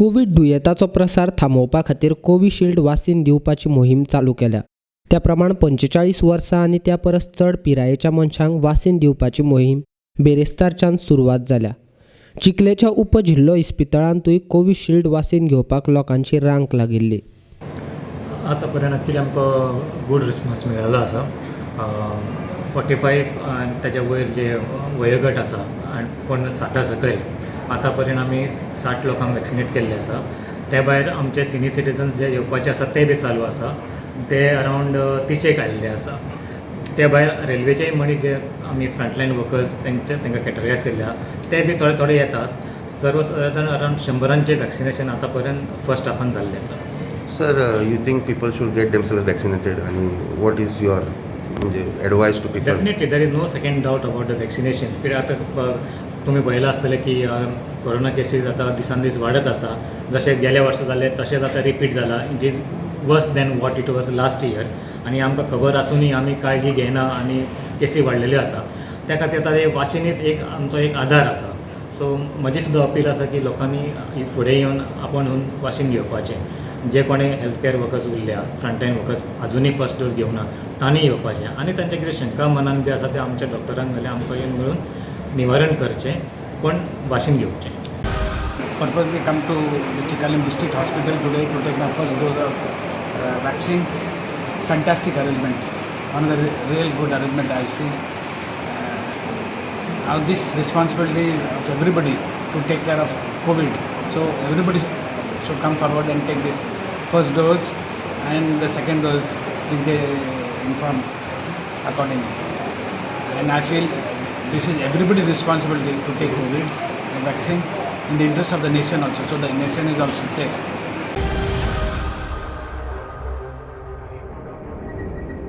Covid दुयेंताचो प्रसार थांबोवपा खातीर कोविशिल्ड वासीन दिवपाची मोहीम चालू केल्या. त्या प्रमाण 45 वर्सां आनी त्या परस चड पिरायेच्या मनशांक वासीन दिवपाची मोहीम बिरेस्तारच्यान सुरवात जाल्या. चिखलेच्या उप जिल्लो इस्पितळांतूय कोविशिल्ड वासीन घेवपाक लोकांची रांक लागिल्ली. आतां पर्यंत आमकां गूड रिस्पॉन्स मेळिल्लो आसा. 45 आनी ताच्या वयर जे वयोगट आसा आनी पूण 60 सकयल, आतां पर्यंत आमी 60 लोकांक वॅक्सिनेट केल्ले आसा. त्या भायर आमचे सिनियर सिटीजन्स जे येवपाचे आसा, ते बी चालू आसा. ते अरावंड 30 एक आयिल्ले आसा. त्या भायर रेल्वेचेय मनीस जे आमी फ्रंटलायन वर्कर्स तेंचे तांकां कॅटेगरायज केल्ले आहा, ते बी थोडे थोडे येतात. सर्व सादारण अरावंड 100आंचे वॅक्सिनेशन आतां पर्यंत फर्स्ट हाफान जाल्लें आसा. Sir, you think people should get themselves vaccinated and what is your म्हणजे advice to people? Definitely, there is no second doubt about the vaccination. कित्याक आतां तुमी पळयलां आसतलें की कोरोना केसीस आतां दिसान दीस वाडत आसा. जशें गेल्या वर्सा जालें तशेंच आतां रिपीट जाला. It is worse than what it was last year. आनी आमकां खबर आसुनूय आमी काळजी घेयना आनी केसी वाडलेल्यो आसा. त्या खातीर आतां हे वाशिनूच एक आमचो एक आदार आसा. सो म्हजी सुद्दां अपील आसा की लोकांनी फुडें येवन आपूण वाशीन घेवपाचें. जे कोणे हेल्थ कॅर वर्कर्स उरल्या, फ्रंटलायन वर्कर्स, अजुनूय फर्स्ट डोस घेवना, तांणी येवपाचें आनी तांचें कितें शंका मनान बी आसा तें आमच्या डॉक्टरांक नाल्यार आमकां येवन मेळून निवारण करचें, पण वाशीन घेवचें. Purposely come to the Chicalim District Hospital today to take my first dose of vaccine. Fantastic arrangement. One of the real good arrangement I've seen. Now this responsibility of everybody to take care of COVID. So everybody should come forward and take this first dose and the second dose which they inform accordingly. And I feel this is everybody's responsibility to take COVID vaccine in the interest of the nation also, so the nation is also safe.